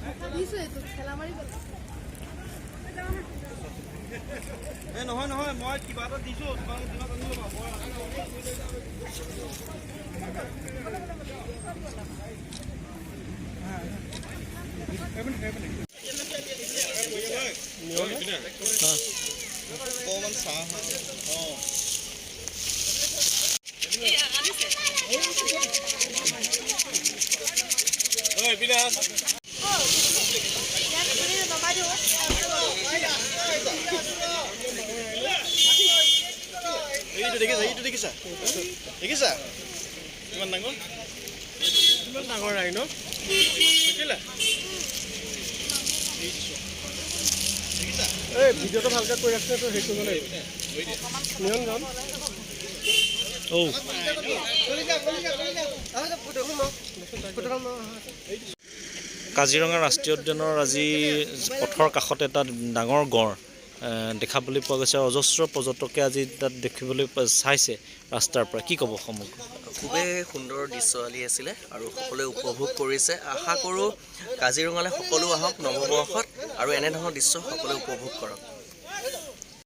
দিছো, এইটো ঠেলা মাৰি পেলাই। এই নহয় নহয়, মই কিবা এটা দিছো, তোমালোকে দিনত আনি ল'বা। মই অকণমান চাহ। অঁ, এইটো দেখিছা? এইটো দেখিছা? দেখিছা কিমান ডাঙৰ, কিমান ডাঙৰ ৰাইন দেখিলা? এই ভিডিঅ'টো ভালকৈ কৰি ৰাখিছে, তো হেৰি কৰিব লাগিব। নিৰঞ্জন। ঔ, কাজিৰঙা ৰাষ্ট্ৰীয় উদ্যানৰ আজি পথৰ কাষতে এটা ডাঙৰ গঁড় দেখাবলৈ পোৱা গৈছে। অজস্ৰ পৰ্যটকে আজি তাত দেখিবলৈ চাইছে ৰাস্তাৰ পৰা। কি ক'ব সমগ্ৰ? খুবেই সুন্দৰ দৃশ্যৱালী আছিলে আৰু সকলোৱে উপভোগ কৰিছে। আশা কৰোঁ কাজিৰঙালৈ সকলো আহক নৱবৰ্ষত আৰু এনেধৰণৰ দৃশ্য সকলোৱে উপভোগ কৰক।